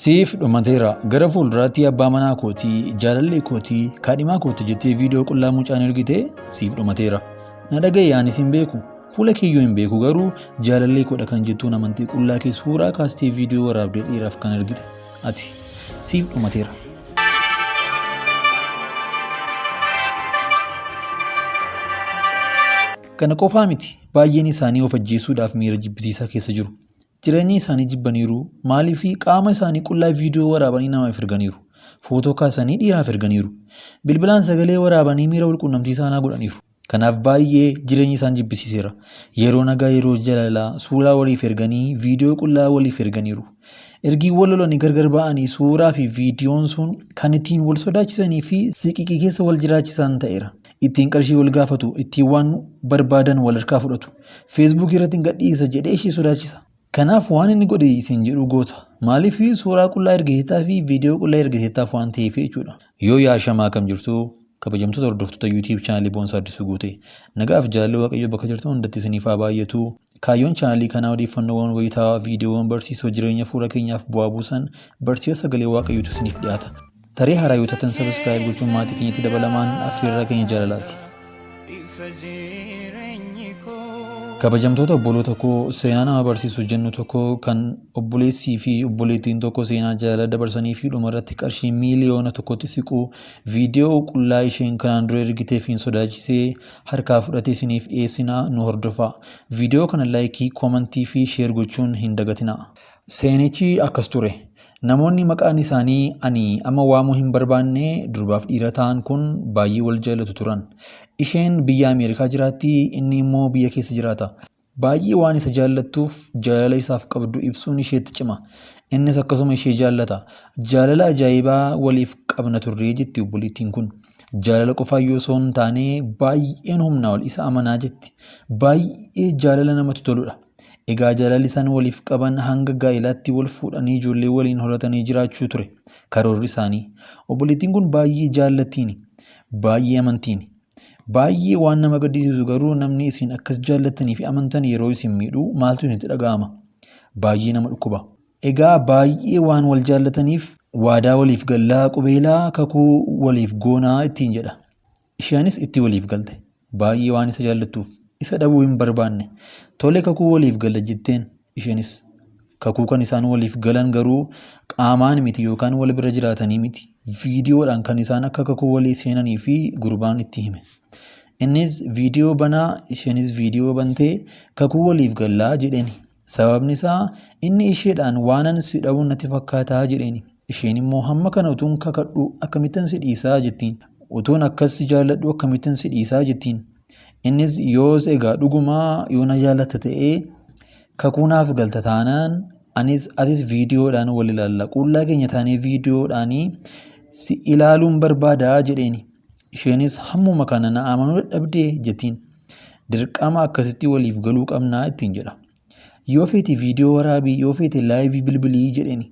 Siif dhumateera. Gara fuulduraatti abbaa manaa kootii, jaalallee kootii, kaadhimaa kooti jettee viidiyoo qullaa mucaan ergite siif dhumateera. Na dhaga'i anis hin beeku. Fuula keeyyuu hin beeku garuu jaalallee koodha kan jettuun amantii qullaa kee suuraa kaastee viidiyoo waraabdee dhiiraaf kan ergite ati. Siif dhumateera. Kana qofaa miti baay'een isaanii of ajjeesuudhaaf miira jibbisiisaa keessa jiru. Jireenya isaanii jibbaniiru, maaliif qaama isaanii qullaa viidiyoo waraabanii namaaf erganiiru. Footoo kaasanii dhiiraaf erganiiru. Bilbilaan sagalee waraabanii miira walquunnamtii saalaa godhaniiru. Kanaaf baay'ee jireenyi isaan jibbisiiseera. Yeroo nagaa yeroo jaalalaa suuraa waliif erganii viidiyoo qullaa waliif erganiiru. Ergii wal lolanii gargar ba'anii suuraa fi viidiyoon sun kan ittiin wal sodaachisanii fi siqiqii keessa wal jiraachisan ta'eera. Ittiin qarshii wal gaafatu, ittiin waan barbaadan wal harkaa fudhatu. Feesbuukii irratti hin gadhiisa jedhee ishee sodaachisa. Kanaaf waan inni godhe isin jedhu goota. Maaliif suuraa qullaa ergiteettaa fi viidiyoo qullaa ergiteettaaf waan ta'eef jechuudha. Yoo yaa shamaa kam jirtu kabajamtoota hordoftoota YouTube chaanalii Boonsaa Addisuu Guutee. Nagaaf jaalalli Waaqayyoo bakka jirtan hundatti isiniif haa baay'atu. Kaayyoon chaanalii kanaa odeeffannoowwan wayitaawaa, viidiyoowwan barsiisoo jireenya fuula keenyaaf bu'aa buusan barsiisa sagalee Waaqayyootu isiniif dhiyaata. Tarii haaraa yoo taatan subscribe gochuun maatii keenyatti dabalamaan affeerraa keenya jaalalaati. Kabajamtoota obboloota koo seenaa nama barsiisu jennu tokko kan obboleessii fi obboleettiin tokko seenaa jaalala dabarsanii fi dhumarratti qarshii miiliyoona tokkotti siqu viidiyoo qullaa isheen kanaan dura ergiteef hin sodaachisee harkaa fudhatee isiniif dhiyeessinaa nu hordofaa. Viidiyoo kana laayikii, koomantii fi sheer gochuun hin dagatinaa. Seenichi akkas ture. Namoonni maqaan isaanii ani amma waamuu hin barbaanne durbaaf dhiira ta'an kun baay'ee wal jaallatu turan. Isheen biyya Ameerikaa jiraatti, inni immoo biyya keessa jiraata. Baay'ee waan isa jaallattuuf jaalala isaaf qabdu ibsuun isheetti cima. Innis akkasuma ishee jaallata. Jaalala ajaa'ibaa waliif qabna turre jetti obboleettiin kun. Jaalala qofaa yoo osoo hin taane baay'een humnaa ol isa amanaa jetti. Baay'ee jaalala namatti toludha. Egaa jaalalli isaan waliif qaban hanga gaa'ilaatti wal fuudhanii ijoollee waliin horatanii jiraachuu ture karoorri isaanii. Obboleettiin kun baay'ee jaallattiini. Baay'ee amantiini. Baay'ee waan nama gaddisiisu garuu namni isin akkas jaallattanii fi amantan yeroo isin miidhu maaltu isinitti dhaga'ama? Baay'ee nama dhukkuba. Egaa baay'ee waan wal jaallataniif waadaa waliif gallaa qubeelaa kakuu waliif goonaa ittiin jedha. Isheenis itti waliif galte. Baay'ee waan isa jaallattuuf isa dhabuu hin barbaanne. Tole kakuu waliif galla jetteen isheenis. Kakuu kan isaan waliif galan garuu qaamaan miti yookaan wal bira jiraatanii miti. Viidiyoodhaan kan isaan akka kakuu walii seenanii fi gurbaan itti hime. Innis viidiyoo banaa isheenis viidiyoo bantee kakuu waliif gallaa jedheeni. Sababni isaa inni isheedhaan waanan si dhabu natti fakkaataa jedheeni. Isheen immoo hamma kana utuun kakadhu akkamittan si dhiisaa jettiin. Utuun akkas si jaalladhu akkamittan si dhiisaa jettiin. Innis yoos egaa dhugumaa yoo na jaallatta ta'ee kakuu naaf galta taanaan anis atis viidiyoodhaan wal ilaalla. Quullaa keenya taanee viidiyoodhaan si ilaaluun barbaadaa jedheeni. Isheenis hammuma kana na amanuu dadhabdee jettiin. Dirqama akkasitti waliif galuu qabnaa ittiin jedha. Yoo feete viidiyoo waraabii, yoo feete laayivii bilbilii jedheeni.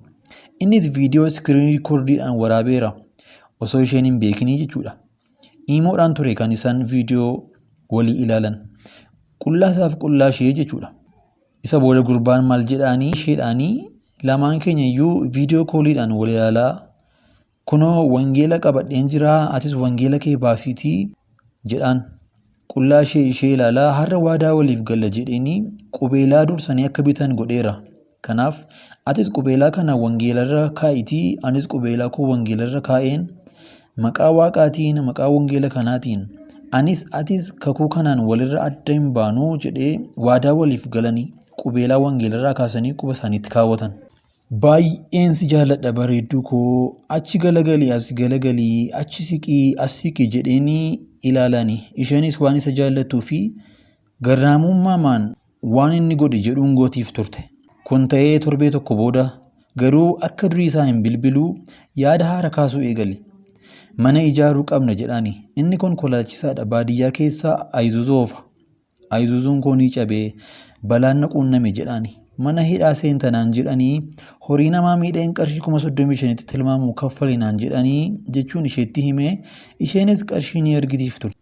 Innis viidiyoo iskiriin riikoordiidhaan waraabeera. Osoo isheen hin beekinii jechuudha. Iimoodhaan ture kan isaan viidiyoo walii ilaalan. Qullaa isaaf qullaa ishee jechuudha. Isa booda gurbaan maal jedhaanii isheedhaanii lamaan keenya iyyuu viidiyoo kooliidhaan wal ilaalaa Kunoo wangeela qabadheen jira, atis wangeela kee baasiitii jedhaan. Qullaa ishee ishee ilaalaa har'a waadaa waliif galla jedheenii qubeelaa dursanii akka bitan godheera. Kanaaf atis qubeelaa kana wangeelarra kaa'itii anis qubeelaa koo wangeelarra kaa'een maqaa waaqaatiin maqaa wangeela kanaatiin anis atis kakuu kanaan walirra adda hin baanuu jedhee waadaa waliif galanii qubeelaa wangeelarraa kaasanii quba isaaniitti kaawwatan. Baay'een si jaalladha bareedduu koo achi galagali as galagali achi siqii as siqi jedheenii ilaalaani. Isheenis waan isa jaallattuu fi garraamummaamaan waan inni godhi jedhuun gootiif turte. Kun ta'ee torbee tokko booda garuu akka durii isaa hin bilbiluu yaada haara kaasuu eegale. Mana ijaaruu qabna jedhaani. Inni konkolaachisaadha baadiyyaa keessa Ayizuzuu oofa. Ayizuzuun koo ni cabe, balaan na quunname jedhaani. Mana hidhaa seenta naan jedhanii horii namaa miidheen qarshii 35,000tti tilmaamu kaffali naan jedhanii jechuun isheetti hime isheenis qarshii ni ergitiif turte.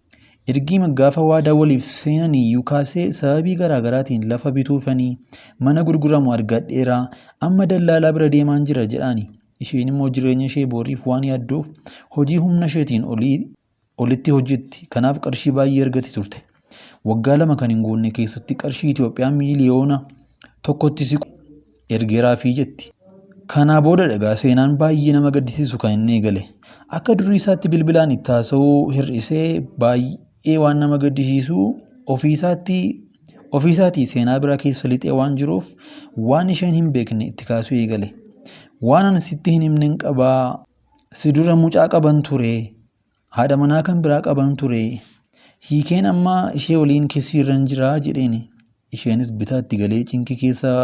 Ergiima gaafa waadaa waliif seenan iyyuu kaasee sababii garaa garaatiin lafa bituufanii mana gurguramu argadheera, amma dallaalaa bira deemaan jira jedhaani. Isheen immoo jireenya ishee boriif waan yaadduuf hojii humna isheetiin olitti hojjetti. Kanaaf qarshii baay'ee argatti turte. Waggaa 2 kan hin guunne keessatti qarshii Itoophiyaa 1,000,000tti siqu ergeeraafii jetti. Kanaa booda dhagaa seenaan baay'ee nama gaddisiisu kan inni eegale. Akka durii isaatti bilbilaan itti haasa'uu hir'isee baay'ee waan nama gaddisiisu ofiisaatii seenaa biraa keessa lixee waan jiruuf waan isheen hin beekne itti kaasuu eegale. Waan ani sitti hin himnen qabaa, si dura mucaa qaban ture, haadha manaa kan biraa qaban ture, hiikeen amma ishee waliin kisiirran jira jedheeni. Isheenis bitaatti galee cinqii keessa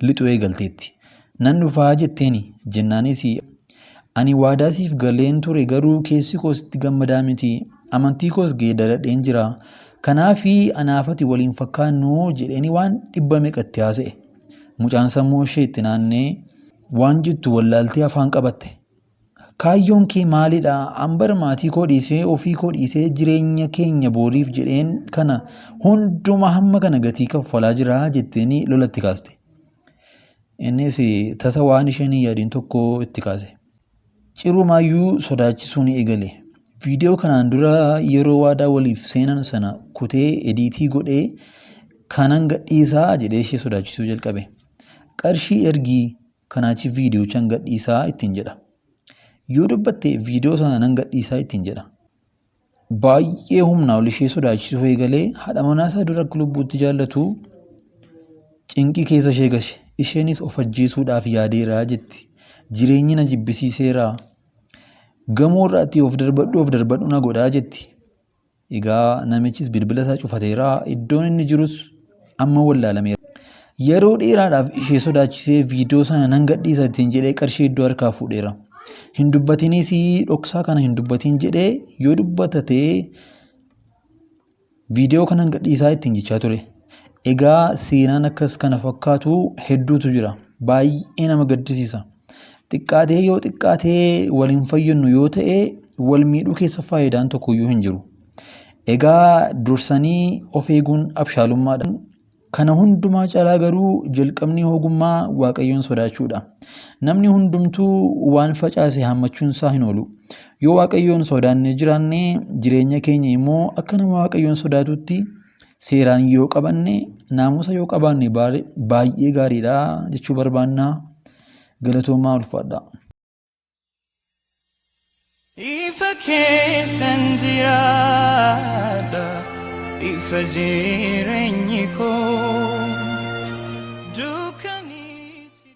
lixuu eegalteetti. Nan dhufaa jetteeni jennaanis ani waadaa siif galeen ture garuu keessi koo sitti gammadaa miti, amantii koos geeddaradheen jira, kanaafi anaafati waliin fakkaannu jedheeni waan dhibba meeqatti haasa'e. Mucaan sammuu ishee itti naannee waan jettu wallaaltee afaan qabatte. Kaayyoon kee maalidha? An bara maatii koo dhiisee ofii koo dhiisee jireenya keenya booriif jedheen kana hundumaa hamma kana gatii kaffalaa jira jetteeni lolatti kaaste. Innis tasa waan isheen hin yaadin tokko itti kaase. Cirumaayyuu sodaachisuu ni eegale. Viidiyoo kanaan dura yeroo waadaa waliif seenan sana kutee ediitii godhee kanan gadhiisaa jedhee ishee sodaachisuu jalqabe. Qarshii ergii kanaachi viidiyochan gadhiisaa ittiin jedha. Yoo dubbatte viidiyoo sana nan gadhiisaa ittiin jedha. Baay'ee humnaa ol ishee sodaachisuu eegalee haadha manaa isaa dura akka lubbuutti jaallatu cinqii keessa ishee gashe. Isheenis of ajjeesuudhaaf yaadeera jetti. Jireenyi na jibbisiiseera. Gamoo irraatti of darbadhu of darbadhu na godhaa jetti. Egaa namichis bilbila isaa cufateera. Iddoon inni jirus amma wallaalameera. Yeroo dheeraadhaaf ishee sodaachisee viidiyoo sana nan gadhiisa ittiin jedhee qarshii iddoo harkaa fuudheera. Hin dubbatinis dhoksaa kana hin dubbatin jedhee yoo dubbatatee viidiyoo kanan gadhiisaa ittiin jechaa ture. Egaa seenaan akkas kana fakkaatu hedduutu jira. Baay'ee nama gaddisiisa. Xiqqaatee yoo xiqqaatee wal hin fayyadnu yoo ta'e wal miidhuu keessa faayidaan tokkoyyuu hin jiru. Egaa dursanii of eeguun abshaalummaadha. Kana hundumaa caalaa garuu jalqabni ogummaa Waaqayyoon sodaachuudha. Namni hundumtuu waan facaase haammachuun isaa hin oolu. Yoo Waaqayyoon sodaannee jiraanne jireenya keenya immoo akka nama Waaqayyoon sodaatutti seeraan yoo qabanne naamusa yoo qabaanne baay'ee gaariidha jechuu barbaanna. Galatoomaa ulfaadhaa. Ifa keessan jiraadha, ifa jireenyi koo. Dukkanichi.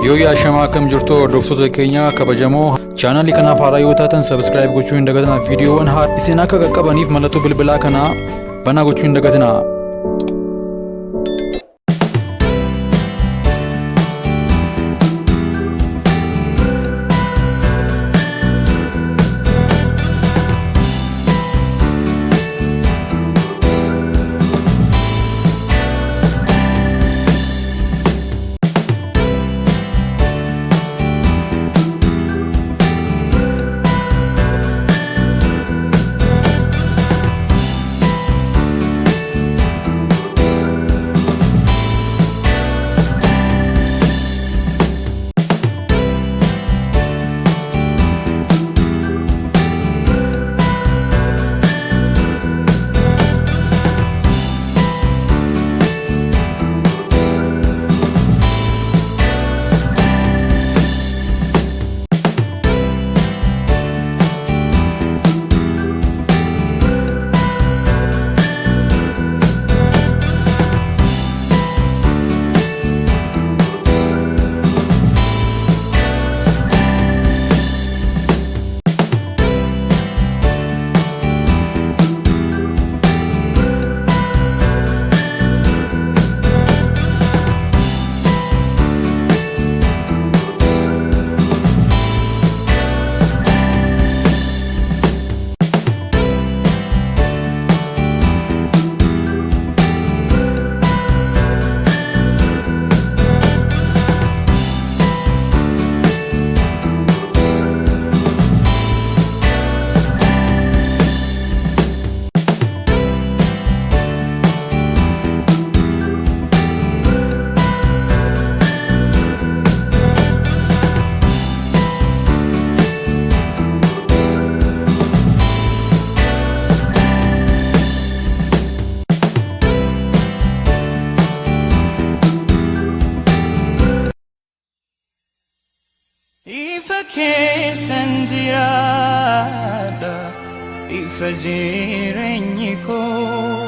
Yoo yaashamaa akkam jirtu hordoftoota keenya kabajamoo, chaanaalii kanaaf haaraa yoo taatan subscribe gochuu hin dagatinaa. Viidiyoowwan haaraa isin akka qaqqabaniif mallattoo bilbilaa kanaa banaa gochuu hin dagatinaa. Keessan jiraadha, ifa jireenyi koo.